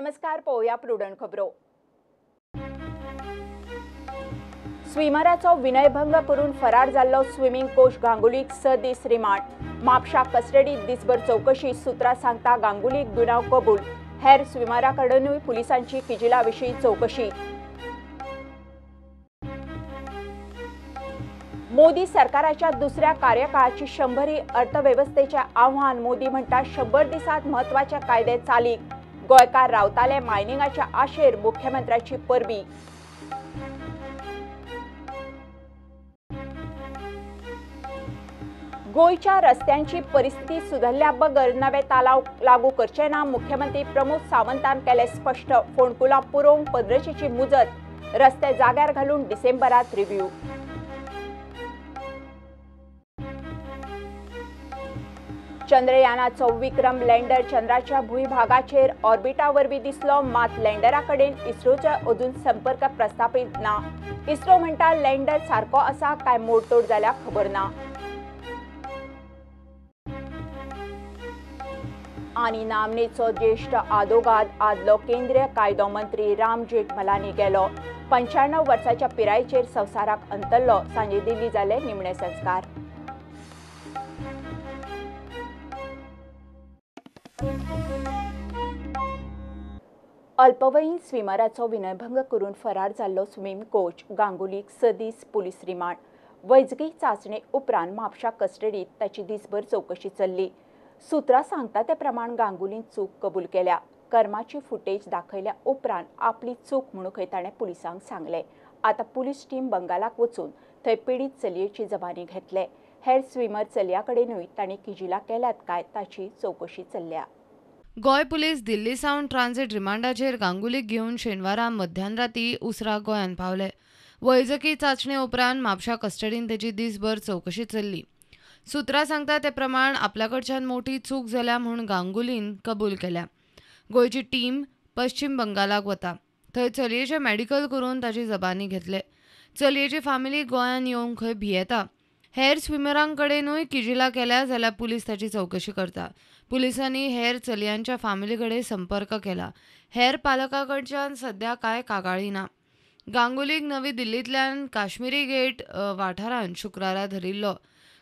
नमस्कार, पळोवया प्रुडंट खबरो। स्विमराचो विनयभंग करून फरार जाल्लो स्विमिंग कोच गांगुलीक 6 दीस रिमांड। म्हापशा कस्टडीत दिसभर चौकशी। सूत्रां सांगता गांगुलीक गुन्यांव कबूल। हेर स्विमराकडेनूय पुलिसांची किजिला विशीं चौकशी। मोदी सरकाराच्या दुसऱ्या कार्यकाळाची 100 अर्थवेवस्थेचे आव्हान। मोदी म्हणटा 100 दिसात महत्वाचे कायदे चालीक। गोंयकार रावताले मायनिंगाच्या आशेर मुख्यमंत्र्याची परबी। गोंयच्या रस्त्यांची परिस्थिती सुधारल्या बगर नवे तालाव लागू करचे ना, मुख्यमंत्री प्रमोद सावंतान केले स्पष्ट। फोंडकुलां पुरोवंक 15ची मुजत, रस्ते जाग्यार घालून डिसेंबरात रिव्ह्यू। चंद्रयानाचो विक्रम लँडर चंद्राच्या भूंयभागाचेर ऑर्बिटा वरवीं दिसलो, मात लँडरा कडेन इस्रोचो अजून संपर्क प्रस्थापित ना। इस्रो म्हणटा लँडर सारको आसा काय मोडतोड जाल्या खबर ना। आनी नामनेचो ज्येष्ठ आदोगाद आदलो केंद्रीय कायदो मंत्री राम जेठमलानी गेलो। 95 वर्साच्या पिरायेचेर संवसाराक अंतरलो। सांजे दिल्ली जाले निमणे संस्कार। अल्पवयीन स्विमराचो विनयभंग करून फरार जाल्लो स्विम कोच गांगुलीक 6 दीस पुलीस रिमांड। वैजकी चाचणे उपरांत म्हापशा कस्टडीत ताची दिसभर चौकशी चल्ली। सूत्रां सांगता ते प्रमाण गांगुलीन चूक कबूल केल्या। कर्माची फुटेज दाखयल्या उपरांत आपली चूक म्हणून खंय ताणें पुलिसांक सांगलें। आतां पुलीस टीम बंगालाक वचून थंय पिडीत चलयेची जबानी घेतले। हेर स्विमर चलया कडेनूय तांणी किजिलां केल्यात काय ताची चौकशी चल्ल्या। गोंय पुलीस दिल्ली सावन ट्रान्झिट रिमांडाचेर गांगुलीक घेवन शेनवारा मध्यानराती उसरा गोंयांत पावले। वैजकी चाचणे उपरांत म्हापशा कस्टडीन तेची दिसभर चौकशी चल्ली। सूत्रां सांगता ते प्रमाण आपल्याकडच्यान मोठी चूक जाल्या म्हूण गांगुलीन कबूल केल्या। गोंयची टीम पश्चिम बंगालाक वता, थंय चलयेचें मेडिकल करून ताची जबानी घेतले। चलयेची फामिली गोंयांत येवंक खंय भियेता। हेर स्विमरांकडेनूय किजिलां केल्या जाल्यार पुलीस ताची चौकशी करता। पुलिसांनी हेर चलयांच्या फामिली कडेन संपर्क केला। हेर पालकां कडच्यान सद्या कांय कागाळी ना। गांगुलीक नवी दिल्लींतल्यान काश्मीरी गेट वाठारांत शुक्रारा धरिल्लो।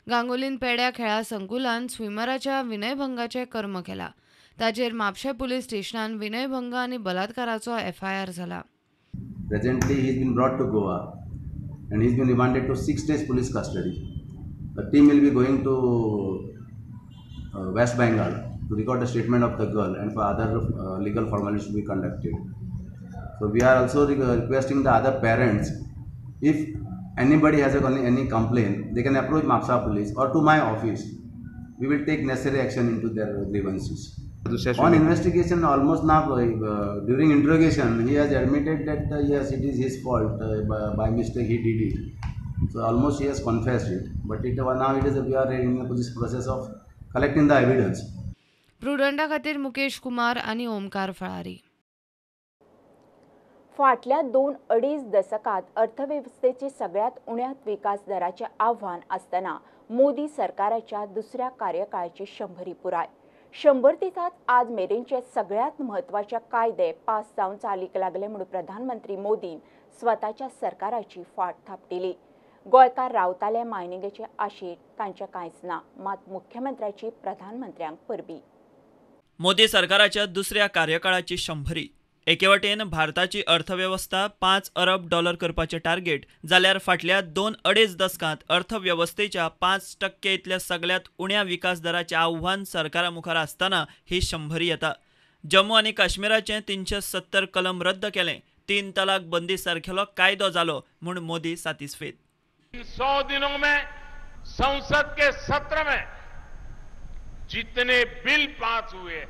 गांगुलीन पेड्या खेळा संकुलान स्विमराच्या विनयभंगाचें कर्म केला। ताचेर म्हापशें पुलीस स्टेशनान विनयभंग आनी बलात्काराचो एफआयआर जाला। Presently he is been brought to Goa and he is been remanded to 6 days police custody. The team will be going to West Bengal to record the statement of the girl and for other legal formalities to be conducted. So we are also requesting the other parents, if anybody has any complaint, they can approach Mapsa police or to my office. We will take necessary action into their grievances. On investigation, almost now during interrogation, he has admitted that yes, it is his fault, by mistake he did it. So almost he has confessed it, but it now it is we are in the process of collecting the evidence. प्रुडंटा खातीर मुकेश कुमार आनी ओमकार फळारी। फाटल्या 2-2.5 दशकात अर्थवेवस्थेचे सगळ्यात उण्या विकास दराचे आव्हान आसतना मोदी सरकाराच्या दुसऱ्या कार्यकाळाची 100 पुराय। 100 दिसात आज मेरेनचे सगळ्यात महत्वाचे कायदे पास जावन चालीक लागले म्हणून प्रधानमंत्री मोदीन स्वताच्या सरकाराची फाट थापटिली। गोंयकार रावताले मायनिंगेचे आशेर तांचे कांयच ना, मात मुख्यमंत्र्याची प्रधानमंत्र्यांक परबी। मोदी सरकाराच्या दुसऱ्या कार्यकाळाची 100। एके वटेन भारताची अर्थवेवस्था $5 अरब करपाचें टार्गेट जाल्यार फाटल्या 2-2.5 दशकांत अर्थवेवस्थेच्या 5% इतल्या सगळ्यात उण्या विकास दराचें आव्हान सरकारा मुखार आसतना ही 100 येता। जम्मू आनी काश्मीराचें 370 कलम रद्द केलें, 3 तलाक बंदी सारखेलो कायदो जालो म्हूण मोदी सातिस्फेद। 100 दिनों में संसद के सत्र में जितने बिल पास हुए हैं,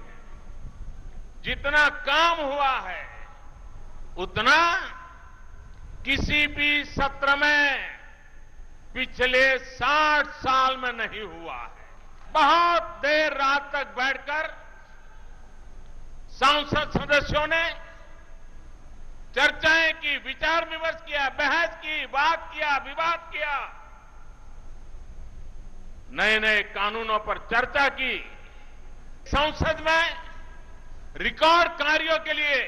जितना काम हुआ है, उतना किसी भी सत्र में पिछले 60 साल में नहीं हुआ है। बहुत देर रात तक बैठकर संसद सदस्यों ने चर्चाएं की, विचार विमर्श किया, बहस की, बात किया, विवाद किया, नए नए कानूनों पर चर्चा की। संसद में रिकॉर्ड कार्यों के लिए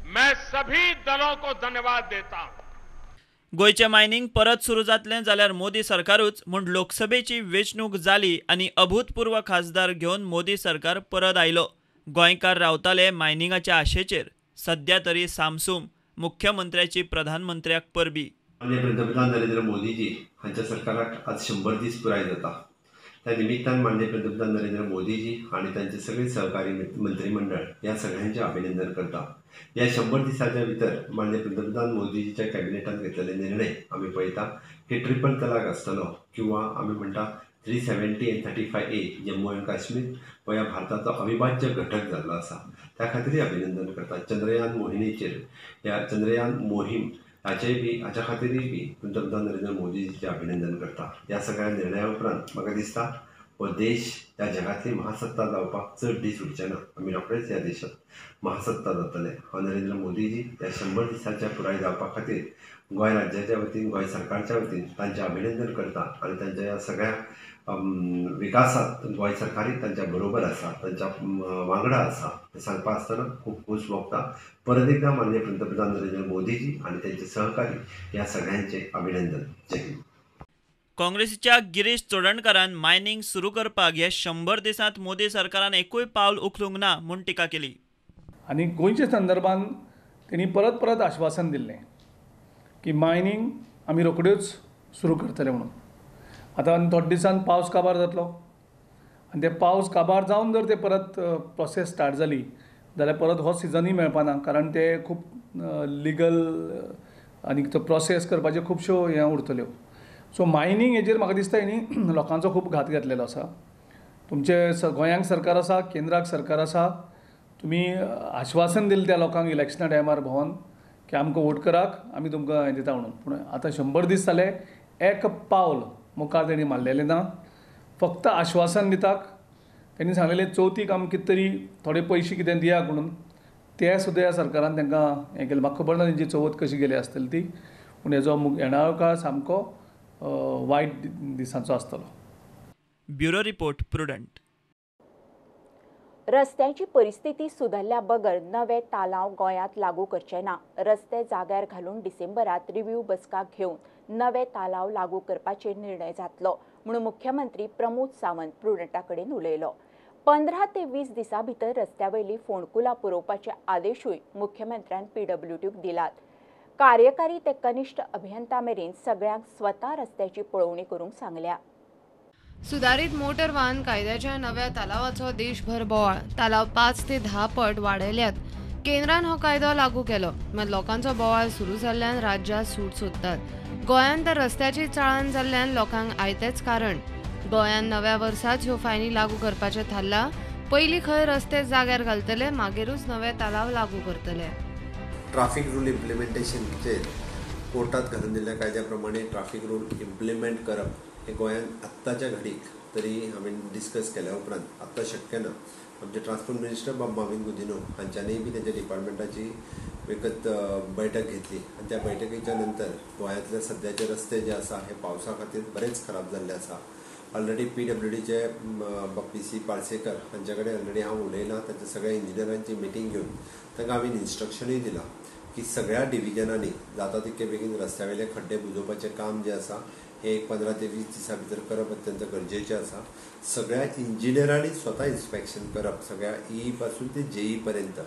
मैं सभी दलों को धन्यवाद देता हूं। गोंयचें मायनिंग परत सुरू जातलें जाल्यार मोदी सरकारूच म्हूण लोकसभेची वेंचणूक जाली आनी अभूतपूर्व खासदार घेवन मोदी सरकार परत आयलो। गोंयकार रावताले मायनिंगाच्या आशेचेर, सद्या तरी सामसूम। मुख्यमंत्र्याची प्रधानमंत्र्याक परबी। माननीय पंतप्रधान नरेंद्र मोदीजी हांच्या सरकाराक आज 100 दीस पुराय जाता। त्या निमित्तान माननीय पंतप्रधान नरेंद्र मोदीजी आनी तांचे सगळे सहकारी मंत्रीमंडळ ह्या सगळ्यांचें अभिनंदन करता। ह्या 100 दिसाच्या भितर माननीय पंतप्रधान मोदीजीच्या कॅबिनेटान घेतलेले निर्णय आमी पळयता की ट्रिपल तलाक आसतलो किंवा आमी म्हणटा 370 आनी 35A Jammu आनी काश्मीर हो ह्या भारताचो अविभाज्य घटक जाल्लो आसा, त्या खातीरय अभिनंदन करता। चंद्रयान मोहिमेचेर ह्या चंद्रयान मोहीम हाचेय बी हाच्या खातीरय बी पंतप्रधान नरेंद्र मोदीजीचें अभिनंदन करता। ह्या सगळ्या निर्णया उपरांत म्हाका दिसता हो देश ह्या जगांतली महासत्ता जावपाक चड दीस उरचे ना, आमी रोखडेच ह्या देशांत महासत्ता जातले। हो नरेंद्र मोदीजी ह्या 100 दिसाच्या पुराय जावपा खातीर गोंय राज्याच्या वतीन, गोंय सरकारच्या वतीन तांचें अभिनंदन करता आनी तांच्या ह्या सगळ्या विकासांत गोंय सरकारय तांच्या बरोबर आसा, तांच्या वांगडा आसा हें सांगपा आसतना खूब खोस भोगता। परत एकदा माननीय पंतप्रधान नरेंद्र मोदीजी आनी तांचे सहकारी ह्या सगळ्यांचें अभिनंदन। जय हिंद। काँग्रेसीच्या गिरीश चोडणकारान मायनिंग सुरू करपाक ह्या 100 दिसांत मोदी सरकारान एकूय पावल उखलूंक ना म्हूण टिका केली। आनी गोंयच्या संदर्भान तेणी परत परत आश्वासन दिल्लें की मायनिंग आमी रोखड्योच सुरू करतले म्हणून। आतां आनी थोड्या दिसान पावस काबार जातलो आनी ते पावस काबार जावन जर ते परत प्रोसेस स्टार्ट जाली जाल्यार परत हो सिजनूय मेळपाना, कारण ते खूब लिगल आनी तो प्रोसेस करपाच्यो खुबश्यो हें उरतल्यो। सो मायनिंग हेजेर म्हाका दिसता हेणी लोकांचो खूब घात घेतलेलो आसा। तुमचे गोंयांक सरकार आसा, केंद्राक सरकार आसा, तुमी आश्वासन दिलें त्या लोकांक इलेक्शना टायमार भोंवन की आमकां वोट कराक, आमी तुमकां हें दिता म्हणून, पूण आतां 100 दीस जाले एक पावल मुखार तेणी मारलेलें ना। फक्त आश्वासन दितात, तेणी सांगलेलें चवथीक आमकां कितें तरी थोडे पयशे कितें दियात म्हणून, ते सुद्दां ह्या सरकारान तांकां हें केलें। म्हाका खबर ना तेंची चवथ कशी गेली आसतली ती, पूण हेजो येणारो काळ सामको वायट दिसांचो आसतलो। Bureau report, Prudent. रस्त्यांची परिस्थिती सुदारल्या बगर नवे तालांव गोंयांत लागू करचे ना। रस्ते जाग्यार घालून डिसेंबरात रिव्यू बसका घेवन नवे तालांव लागू करपाचेर निर्णय जातलो म्हणून मुख्यमंत्री प्रमोद सावंत प्रुडंटा कडेन उलयलो। 15 ते 20 दिसां भितर रस्त्या वयली फोंडकुलां पुरोवपाचे आदेशूय मुख्यमंत्र्यान पीडब्ल्यूडीक दिलात। कार्यकारी ते कनिष्ठ अभियंता मेरेन सगळ्यांक स्वता रस्त्याची पळोवणी करूंक सांगल्या। सुधारित मोटर वाहन कायद्याच्या नव्या तालावाचो देशभर बोवाळ। तालाव 5 ते 10 पट वाडयल्यात। केंद्रान हो कायदो लागू केलो, मात लोकांचो बोवाळ सुरू जाल्ल्यान राज्यात सूट सोदतात। गोंयांत तर रस्त्याची चाळण जाल्ल्यान लोकांक आयतेच कारण। गोंयांत नव्या वर्साच ह्यो फायनी लागू करपाचें थारलां। पयलीं खंय रस्ते जाग्यार घालतले, मागीरूच नवे तालाव लागू करतले। ट्राफिक रूल इम्प्लिमेंटेशनचेर कोर्टात घालून दिल्ल्या कायद्या प्रमाणे ट्राफिक रूल इम्प्लिमेंट करप हे गोंयांत आत्ताच्या घडीक तरी हांवें डिस्कस केल्या उपरांत आत्तां शक्य ना। आमचे ट्रान्सपोर्ट मिनिस्टर बाब माविन गुदिन्हो हांच्यांनीय बी तेंच्या डिपार्टमेंटाची एकच बैठक घेतली आनी त्या बैठकीच्या नंतर गोंयांतले सद्याचे रस्ते जे आसा हे पावसा खातीर बरेच खराब जाल्ले आसा। ऑलरेडी पीडब्ल्यूडीचे बाब पी सी पार्सेकर हांचे कडेन ऑलरेडी हांव उलयलां, तांच्या सगळ्या इंजिनियरांची मिटींग घेवन तांकां हांवें इन्स्ट्रक्शनूय दिलां की सगळ्या डिविजनांनी जाता तितके बेगीन रस्त्या वयले खड्डे बुजोवपाचें काम जें आसा हें एक 15 ते 20 दिसां भितर करप अत्यंत गरजेचें आसा। सगळ्या इंजिनियरांनी स्वता इन्स्पेक्शन करप, सगळ्या ई पासून ते जेई पर्यंत,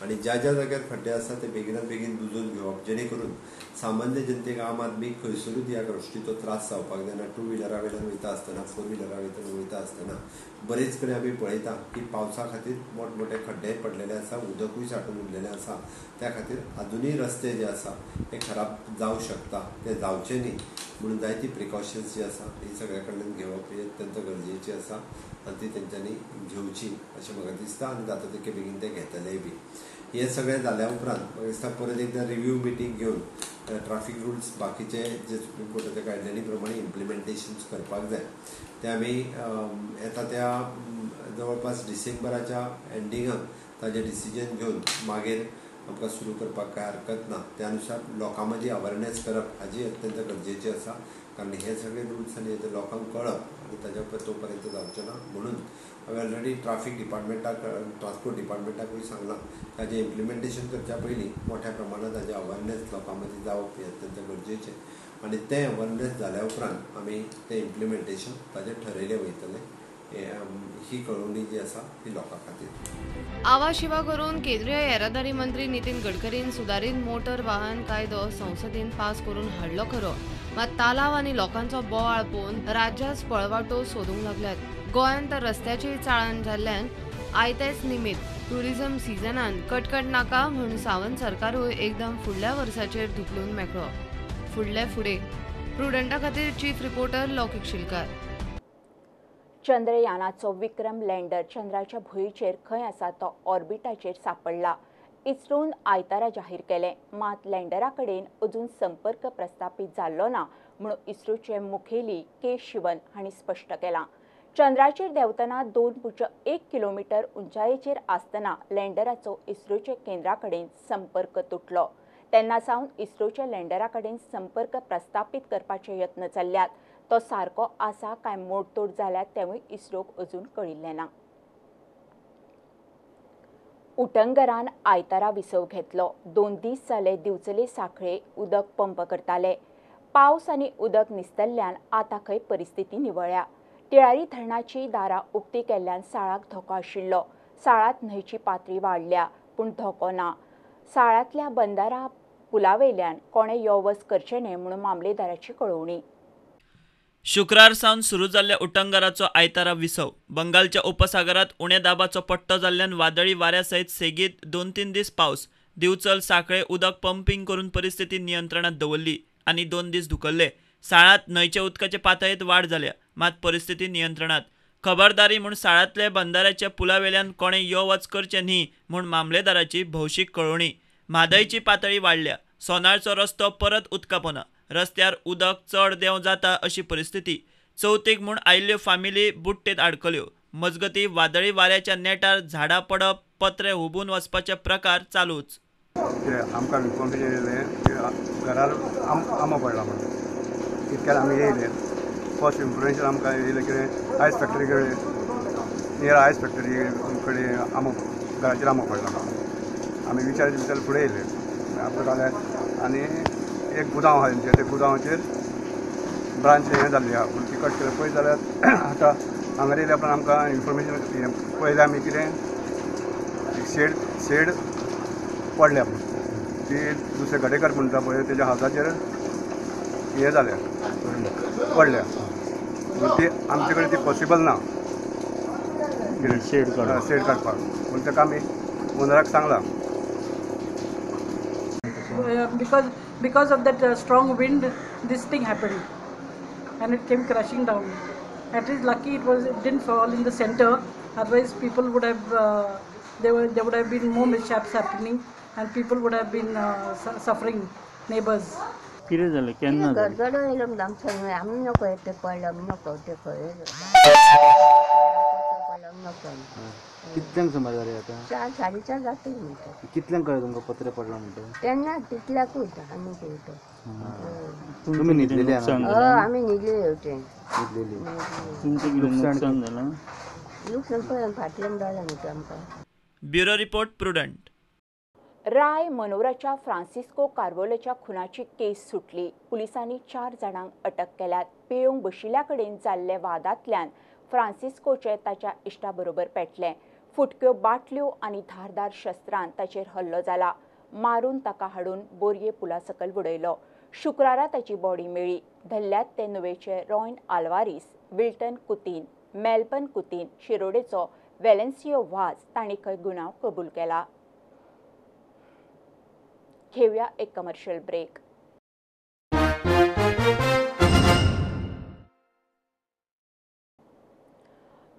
आनी ज्या ज्या जाग्यार खड्डे आसा ते बेगिनात बेगीन बुजोवन घेवप, जेणे करून सामान्य जनतेक, आम आदमी खंयसरूच ह्या गोश्टीचो त्रास जावपाक जायना। टू व्हिलरा वयल्यान वयता आसतना, फोर व्हिलरा वयल्यान वयता आसतना बरेच कडेन आमी पळयता की पावसा खातीर मोठमोठे खड्डे पडलेले आसा, उदकूय सांठून उरलेलें आसा। त्या खातीर आजुनूय रस्ते जे आसा हे खराब जावंक शकता, ते जावचे न्ही म्हणून जायती प्रिकॉशन्स जी आसा ही सगळ्या कडल्यान घेवप ही अत्यंत गरजेची आसा आनी ती तेंच्यांनी घेवची अशें म्हाका दिसता आनी जाता तितके बेगीन ते घेतलेय बी। हें सगळें जाल्या उपरांत म्हाका दिसता परत एकदां रिव्यू मिटींग घेवन ट्राफीक रुल्स बाकीचे जे सुप्रीम कोर्टाच्या गायडलायनी प्रमाणे इम्प्लिमेंटेशन्स करपाक जाय ते आमी येता त्या जवळपास डिसेंबराच्या एंडिंगाक ताजें डिसिजन घेवन मागीर आमकां सुरू करपाक कांय हरकत ना। त्या अनुसार लोकां मदीं अवेरनेस करप हाजी अत्यंत गरजेची आसा। कारण हे सगळे रुल्स आनी ते लोकांक कळप आनी ताज्या तो पर्यंत जावचें ना. म्हणून हांवें ऑलरेडी ट्राफीक डिपार्टमेंटाक, ट्रान्सपोर्ट डिपार्टमेंटाकूय सांगलां ताजें इम्प्लिमेंटेशन करच्या पयलीं मोठ्या प्रमाणात ताजें अवेरनेस लोकां मदीं जावप हें अत्यंत गरजेचें आनी तें अवेरनेस जाल्या उपरांत आमी तें इम्प्लिमेंटेशन ताजें ठरयलें वयतलें. ही कळवणी जी आसा ती लोकां खातीर. आवाशिवा करून केंद्रीय येरादारी मंत्री नितीन गडकरीन सुदारीत मोटर वाहन कायदो संसदेन पास करून हाडलो खरो, मात तालाव आनी लोकांचो बोवाळ पळोवन राज्याच पळवाटो सोदूंक लागल्यात. गोंयांत तर रस्त्याची चाळण जाल्ल्यान आयतेच निमित्त ट्युरिझम सिजनान कटकट नाका म्हूण सावंत सरकारूय एकदम फुडल्या वर्साचेर धुकलून मेकळो. फुडले फुडें प्रुडंटा खातीर चीफ रिपोर्टर लौकिक शिलकार. चंद्रयानाचो विक्रम लँडर चंद्राच्या भुंयेचेर खंय आसा तो ऑर्बिटाचेर सापडला. इस्रोन आयतारा जाहीर केलें. मात लँडरा कडेन अजून संपर्क प्रस्थापित जाल्लो ना म्हणून इस्रोचे मुखेली के शिवन हांणी स्पश्ट केलां. चंद्राचेर देंवतना 2.1 किलोमीटर उंचायेचेर आसतना लँडराचो इस्रोच्या केंद्रा कडेन संपर्क तुटलो. तेन्ना सावन इस्रोच्या लँडरा कडेन संपर्क प्रस्थापित करपाचे यत्न चल्ल्यात. तो सारको आसा काय मोडतोड जाल्यार तेवूय इस्रोक अजून कळिल्लें ना. उटंगरान आयतारा विसव घेतलो. 2 दीस जाले दिवचले साखळे उदक पंप करताले. पावस आनी उदक निस्तल्ल्यान आतां खंय परिस्थिती निवळ्या. तिळारी धरणाची दारां उक्ती केल्ल्यान साळाक धोको आशिल्लो. साळांत न्हंयची पातळी वाडल्या पूण धोको ना. साळांतल्या बंदारा पुलावेल्यान कोणें यो वच करचें न्हय म्हणून मामलेदाराची कळोवणी. शुक्रार सावन सुरू जाल्ल्या उटंगाराचो आयतारा विसव. बंगालच्या उपसागरात उण्या दाबाचो पट्टो जाल्ल्यान वादळी वाऱ्या सयत सेगीत 2-3 दीस पावस. दिवचल साखळे उदक पंपींग करून परिस्थिती नियंत्रणात दवरली आनी 2 दीस धुकल्ले. साळांत न्हंयच्या उदकाचे पातळेंत वाड जाल्या, मात परिस्थिती नियंत्रणात. खबरदारी म्हूण साळांतल्या बंदाऱ्याच्या पुलावेल्यान कोणें यो वच करचें न्ही म्हूण मामलेदाराची भौशीक कळोवणी. म्हादयची पातळी वाडल्या. सोनाळचो रस्तो परत उदकापोना. रस्त्यार उदक चड देंव जाता अशी परिस्थिती. चवथीक म्हूण आयिल्ल्यो फामिली बुट्टेत आडकल्यो. मजगती वादळी वाऱ्याच्या नेटार झाडां पडप, पत्रे हुबून वचपाचे प्रकार चालूच. आमकां इन्फॉर्मेशन येयलें घरार आंबो पडला म्हणून इतक्यान आमी येयले. फर्स्ट इन्फॉर्मेशन आमकां येयलें कितें आयस फॅक्टरी कडेन, नियर आयस फॅक्टरी कडेन आंबो घराचेर आंबो पडला म्हणून आमी विचार विचार फुडें येयले. आपलो जाल्यार आनी एक गुदांव आहा तेंचे, त्या गुदांवाचेर ब्रांच हें जाल्ली आहा पूण ती कट केलें पळयत जाल्यार आतां हांगा येयल्या उपरांत आमकां इन्फॉर्मेशन पळयलें आमी कितें शेड शेड पडल्या म्हूण ती दुसरे गडेकर म्हणटा पळय तेज्या हावजाचेर हें जाल्या पडल्या पूण ती आमचे कडेन ती पॉसिबल ना कितें शेड काडपाक पूण ताका आमी ओनराक सांगलां. Because of that strong wind, this thing happened, and it came crashing down. At least lucky it didn't fall in the center. Otherwise, people would have there would have been more mishaps happening, and people would have been suffering. Neighbors. कितें जालें केन्ना जालें? गडगडो येयलो म्हणटा आमकां आमी नको तें पडलें आमी नको तें खंय नको. कितल्यांक सुमार जालें आतां? 4 साडे 4 जातली म्हणटा. कितल्यांक कळ्ळें तुमकां पत्रे पडला म्हणटा? तेन्ना तितल्याकूच आमी पळयता. तुमी न्हिदलेली? हय आमी न्हिदले हेवटेन. न्हिदलेली. तुमचें कितें नुकसान जालां? नुकसान पळय फाटल्यान जालां म्हणटा आमकां. Bureau report, Prudent. राय मनोराच्या फ्रांसिस्को कार्वोलोच्या खुनाची केस सुटली. पुलिसांनी 4 जाणांक अटक केल्यात. पियेवंक बशिल्ल्या कडेन जाल्ल्या वादांतल्यान फ्रांसिस्कोचे ताच्या इश्टा बरोबर पेटलें. फुटक्यो बाटल्यो आनी धारदार शस्त्रान ताचेर हल्लो जाला. मारून ताका हाडून बोरये पुला सकयल उडयलो. शुक्रारा ताची बॉडी मेळ्ळी. धल्ल्यात ते नुवेचे रॉयन आल्वारीस, विल्टन कुतीन, मेल्बन कुतीन, शिरोडेचो वेलेन्सियो वाज तांणी खंय गुन्यांव कबूल केला. घेवया एक कमर्शियल ब्रेक.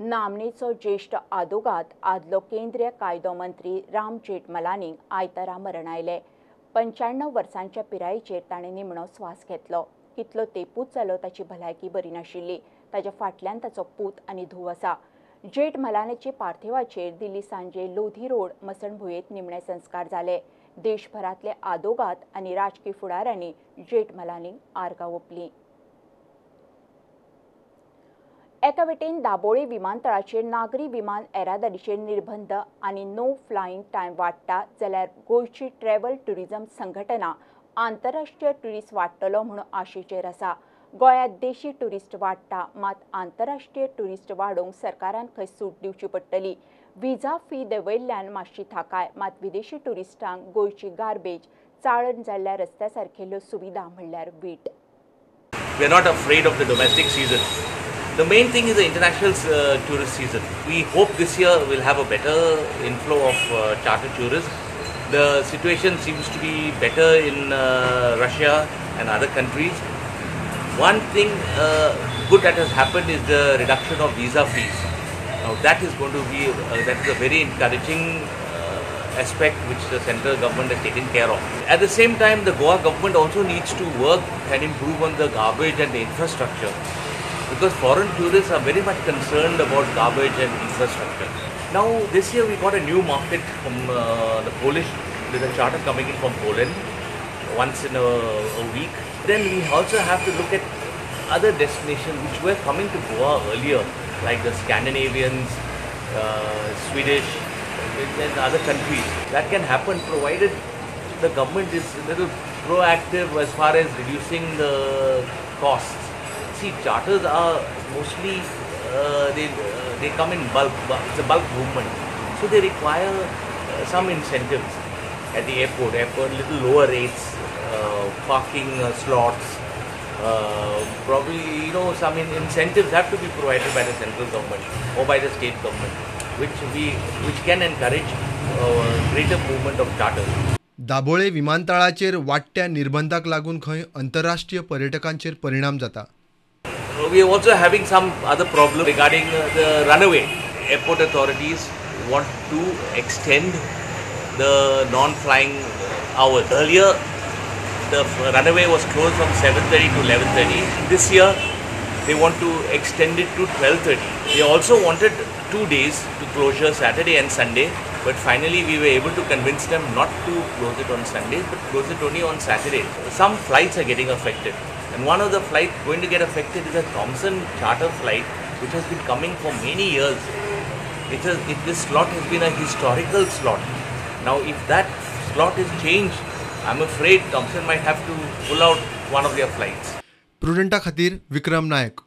नामनेचो ज्येश्ठ आदोगाद आदलो केंद्रीय कायदो मंत्री राम जेठमलानीक आयतारा मरण आयलें. 95 वर्सांच्या पिरायेचेर ताणें निमणो स्वास घेतलो. कितलो तेंपूच जालो ताची भलायकी बरी नाशिल्ली. ताच्या फाटल्यान ताचो पूत आनी धूव आसा. जेठमलानीचे पार्थिवाचेर दिल्ली सांजे लोधी रोड मसणभुंयेंत निमणे संस्कार जाले. देशभरांतले आदोगाद आनी राजकी फुडाऱ्यांनी जेठमलानीक आर्गां ओंपलीं. एका वटेन दाबोळे विमानतळाचेर नागरी विमान येरादारीचेर निर्बंध आनी नो फ्लायिंग टायम वाडटा, जाल्यार गोंयची ट्रॅव्हल ट्युरिझम संघटना आंतरराष्ट्रीय ट्युरिस्ट वाडटलो म्हणून आशेचेर आसा। गोंयांत देशी ट्युरिस्ट वाडटा, मात आंतरराष्ट्रीय ट्युरिस्ट वाडोवंक सरकारान खंय सूट दिवची पडटली। विजा फी देंवयल्ल्यान मातशी थाकाय, मात विदेशी ट्युरिस्टांक गोंयची गार्बेज, चाळण जाल्ल्या रस्त्या सारकेल्यो सुविधा म्हणल्यार वीट। We are not afraid of the domestic season. The main thing is the international tourist season. We hope this year we'll have a better inflow of charter tourists. The situation seems to be better in Russia and other countries. One thing good that has happened is the reduction of visa fees. Now that is going to be that is a very encouraging aspect which the central government has taken care of. At the same time, the Goa government also needs to work and improve on the garbage and the infrastructure, because foreign tourists are very much concerned about garbage and infrastructure. Now this year we got a new market from the Polish. There's a charter coming in from Poland once in a week. Then we also have to look at other destinations which were coming to Goa earlier, like the Scandinavians, Swedish, and other countries. That can happen provided the government is a little proactive as far as reducing the costs. See, charters are mostly, they come in bulk, it's a bulk movement. So they require some incentives at the airport, little lower rates, parking slots, probably, you know, some incentives have to be provided by the central government or by the state government, which can encourage greater movement of charters. Dabolim विमानतळाचेर वाडट्या निर्बंधाक लागून खंय आंतरराष्ट्रीय पर्यटकांचेर परिणाम जाता। We are also having some other problem regarding the runway. Airport authorities want to extend the non-flying hours. Earlier, the runway was closed from 7:30 to 11:30. This year, they want to extend it to 12:30. They also wanted 2 days to closure, Saturday and Sunday, but finally we were able to convince them not to close it on Sundays, but close it only on Saturday. Some flights are getting affected, and one of the flights going to get affected is a Thomson charter flight, which has been coming for many years. This slot has been a historical slot. Now, if that slot is changed, I'm afraid Thomson might have to pull out one of their flights. प्रुडंटा खातीर विक्रम नायक।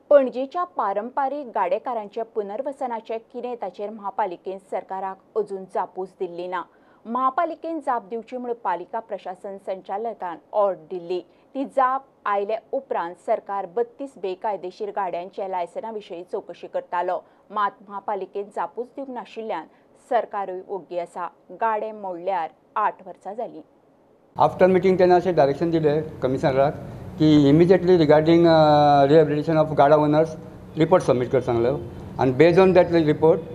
पणजेच्या पारंपारीक गाडेकारांच्या पुनर्वसनाचे कितें ताचेर महापालिकेन सरकाराक अजून जापूच दिल्ली ना। महापालिकेन जाप दिवची म्हूण पालिका प्रशासन संचालकान ऑर्ड दिल्ली। ती जाप आयले उपरांत सरकार 32 बेकायदेशीर गाड्यांच्या लायसना विशीं चवकशी करतालो, मात महापालिकेन जापूच दिवंक नाशिल्ल्यान सरकारूय ओग्गी आसा। गाडे मोडल्यार 8 वर्सां जालीं। आफ्टर मिटींग तेन्ना अशें डायरेक्शन दिलें कमिशनराक की immediately regarding rehabilitation of गाडा ओनर्स रिपोर्ट सबमीट कर सांगलो आनी based on that report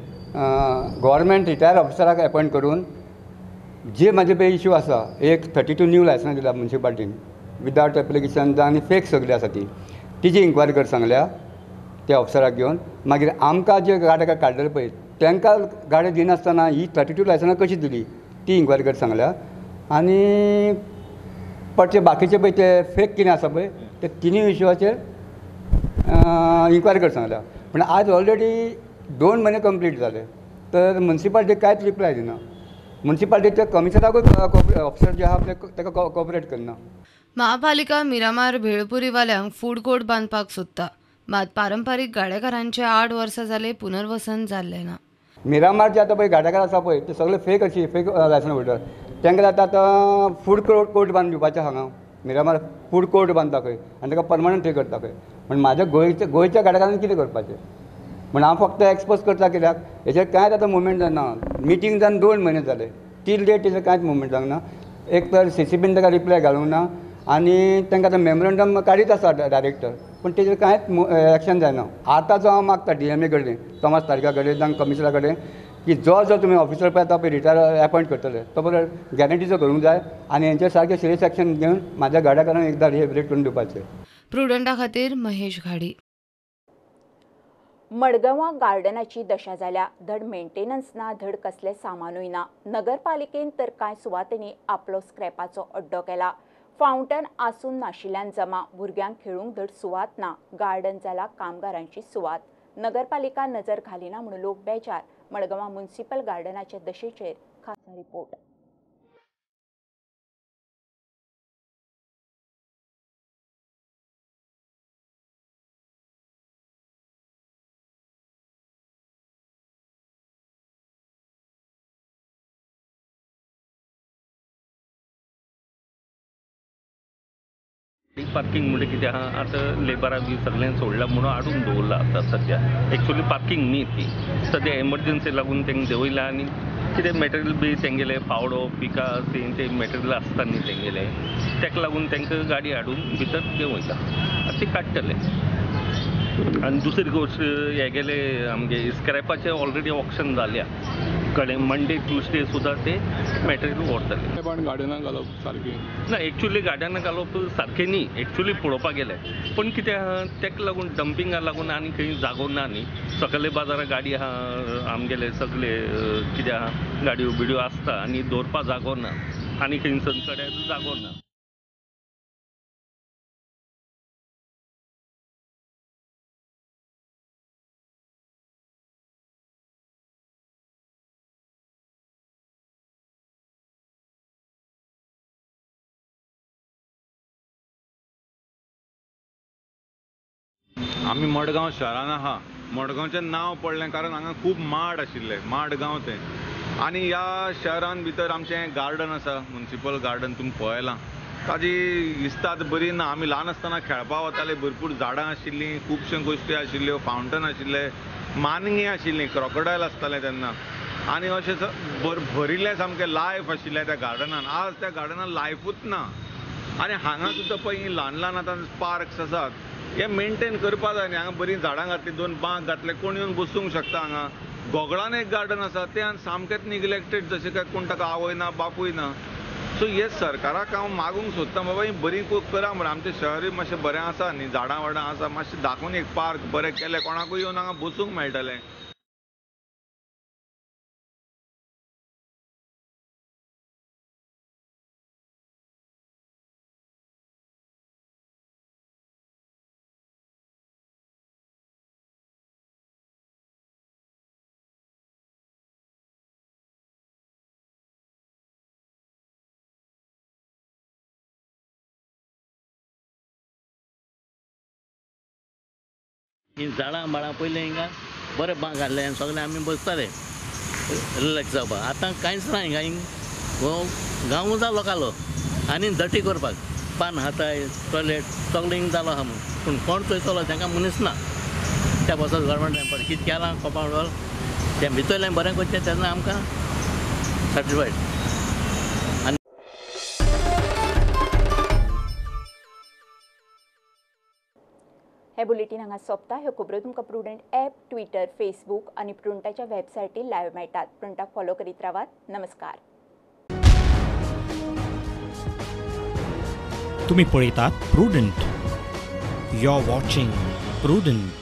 government retire ऑफिसराक अपॉयंट करून जे म्हाजे पळय इश्यू आसा, एक 32 न्यू लायसनां दिला म्युनिसिपालिटीन विदावट एप्लिकेशन आनी फेक सगळी आसा ती, तिजी इन्क्वायरी कर सांगल्या त्या ऑफिसराक घेवन। मागीर आमकां जे गाडे काडलेले पळय तांकां गाडी दिनासतना ही 32 लायसनां कशी दिली ती इन्क्वायरी कर सांगल्या। आनी पडचे बाकीचे पळय ते फेक कितें आसा पळय ते तिनूय इश्यूचेर इन्क्वायरी कर सांगल्या। पूण आज ऑलरेडी 2 म्हयने कंप्लीट जाले तर म्युनिसिपालिटी कांयच रिप्लाय दिना। म्युनिसिपालिटीच्या कमिशनराकूय ऑफिसर जे आहा ताका कॉपरेट करना। महापालिका मिरामार भेळपुरीवाल्यांक फूड कोर्ट बांदपाक सोदता, मात पारंपारीक गाडेकारांचे 8 वर्सां जाले पुनर्वसन जाल्लें ना। मिरामार जे आतां पळय गाडेकार आसा पळय ते सगळे फेक अशी फेक लायसनां वयतात तांकां आतां आतां फूड कोर्ट बांदून दिवपाचें हांगा मिरामार फूड कोर्ट बांदता खंय आनी ताका परमनंट थंय करता खंय। पूण म्हाज्या गोंयच्या गाडेकारांनी कितें करपाचें म्हण हांव फक्त एक्सपोज करता कित्याक हेचेर कांयच आतां मुवमेंट जायना। मिटींग जावन 2 म्हयने जाले तील डेट तेचेर कांयच मुवमेंट जावंक ना। एक तर CCBन ताका रिप्लाय घालूंक ना आनी तांकां आतां मेमोरंडम काडीत आसा डायरेक्टर, पूण तेजेर कांयच एक्शन जायना। आतां जो हांव मागता DMA कडेन, तोमास तारका कडेन जावं कमिशनरा कडेन की जो जो तुमी ऑफिसर पळय आतां पळय रिटायर अपॉयंट करतले तो पळय गॅरंटीचो करूंक जाय आनी हेंचेर सारकें सिरियस एक्शन घेवन म्हाज्या गाड्याकारांक एकदां रिहेबिलिटेट करून दिवपाचें। प्रुडंटा खातीर महेश घाडी। मडगांवां गार्डनाची दशा जाल्या, धड मेंटेनन्स ना, धड कसलें सामानूय ना। नगरपालिकेन तर कांय सुवातेंनी आपलो स्क्रॅपाचो अड्डो केला। फावंटन आसून नाशिल्ल्यान जमा, भुरग्यांक खेळूंक धड सुवात ना, गार्डन जाला कामगारांची सुवात। नगरपालिका नजर घालिना म्हणून लोक बेजार। मडगांवां म्युनिसिपल गार्डनाच्या दशेचेर खासा रिपोर्ट। पार्किंग म्हणजे कितें आहा आतां लेबराक बी सगळ्यांक सोडला म्हणून हाडून दवरला आतां सद्या। एक्चुअली पार्किंग न्ही ती, सद्या एमर्जन्सी लागून तेंकां देंवयला आनी कितें मटेरियल बी तेंगेलें पावडो पिका ते मटेरियल आसता न्ही तेंगेलें, तेका लागून तेंकां गाडी हाडून भितर देंवयला, आतां ती काडटले। आनी दुसरी गोश्ट हेगेले आमगे स्क्रॅपाचें ऑलरेडी ऑक्शन जाल्या कडेन, मंडे ट्युजडे सुद्दां ते मटेरियल व्हरतले। पण गार्डनाक घालप सारकें ना, एक्चुअली गार्डनाक घालप सारकें न्ही, एक्चुअली पळोवपाक गेलें पूण कितें आहा तेका लागून डंपिंगा लागून आनी खंय जागो ना न्ही। सकयले बाजाराक गाडी आहा आमगेले सगळे कितें आहा गाडयो बिडयो आसता आनी दवरपा जागो ना आनी खंय सगळे जागो ना। आमी मडगांव शहरान आहा। मडगांवचें नांव पडलें कारण हांगा खूब माड आशिल्ले, माडगांव तें। आनी ह्या शहरान भितर आमचें गार्डन आसा, म्युनिसिपल गार्डन तुमी पळयलां, ताजी इस्ताद बरी ना। आमी ल्हान आसतना खेळपा वताले, भरपूर झाडां आशिल्लीं, खुबश्यो गोश्टी आशिल्ल्यो, फावंटन आशिल्ले, मानगीं आशिल्लीं, क्रोकोडायल आसतालें तेन्ना आनी अशें भरिल्लें सामकें लायफ आशिल्लें त्या गार्डनान। आज त्या गार्डनान लायफूच ना। आनी हांगा सुद्दां पळय हीं ल्हान ल्हान आतां पार्क्स आसात, हे मेनटेन करपा जाय न्ही। हांगा बरीं झाडां घातलीं, दोन बांक घातले, कोण येवन बसूंक शकता हांगा। गोगळान एक गार्डन आसा, तें सामकेंच निग्लेक्टेड, जशें काय कोण ताका आवय ना बापूय ना। सो हे सरकाराक हांव मागूंक सोदता, बाबा ही बरी करा मरे, आमचें शहरूय मातशें बरें आसा न्ही, झाडां वाडां आसा, मातशें दाखोवन एक पार्क बरें केलें, कोणाकूय येवन हांगा बसूंक मेळटलें। ही झाडां माडां पयलीं हिंगा बरें बांक घाल्लें आनी सगळें आमी बसताले रिलॅक्स जावपाक। आतां कांयच ना हिंगा, हिंग हो गांव जालो लोकांलो आनी दटी करपाक पान हाताय टॉयलेट सगळें हिंग जालो आहा म्हूण, पूण कोण चोयतलो तांकां मनीस ना। त्या पासत गव्हर्मेंटान पळय कितें केलां कंपावंड वॉल तें भितरलें बरें करचें तेन्ना आमकां सॅटिस्फायड। हे बुलेटीन हांगा सोंपता। ह्यो खबरो तुमकां प्रुडंट ॲप, ट्विटर, फेसबूक आनी प्रुडंटाच्या वेबसायटीर लायव्ह मेळटात। प्रुडंटाक फॉलो करीत रावात। नमस्कार। तुम्ही पळयतात Prudent. You are watching Prudent.